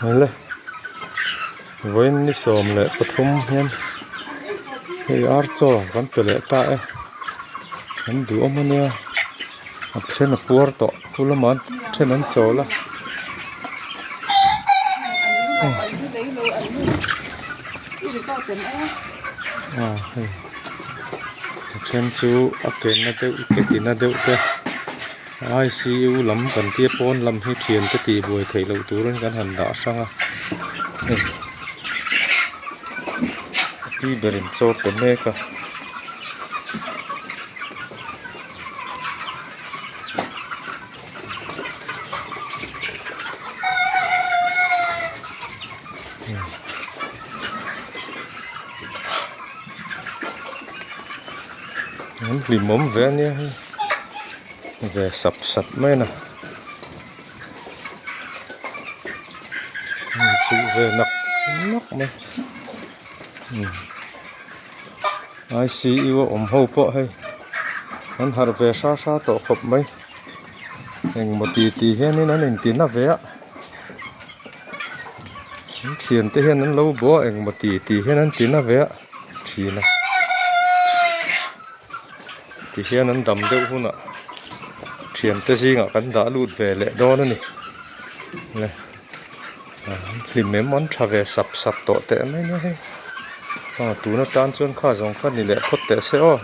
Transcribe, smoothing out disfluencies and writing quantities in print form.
Awle vawiin ni 13 hian hei ar chaw kan pe leh ta e an duhawm ania a then a puar tawh khu lamah a then an chawl a. A then chu a ke na deuh te ki na deuh te. ICU lam kan tia pawn lam hi thian te tih buai theih loh turin kan han dah hrang a hei a pi berin chaw pe mek a. An hlimawm ve ania hei. Ve sap sap mai a ni chu ve nak nak mai ICU a awm ho pawh hei an harh ve hra hra tawh khawp mai engmaw ti ti hianin an inti na ve a an thiante hian an lo bawh a engmaw ti ti hian an ti na ve a thin a. Tihian an dam deuh hunah thiante zingah kan dah lut ve leh dawn a ni le hlim em an tha ve sap sap tawh teh mai nia hei aw tun atan chuan kha zawng kha ni leh phawt teh se aw.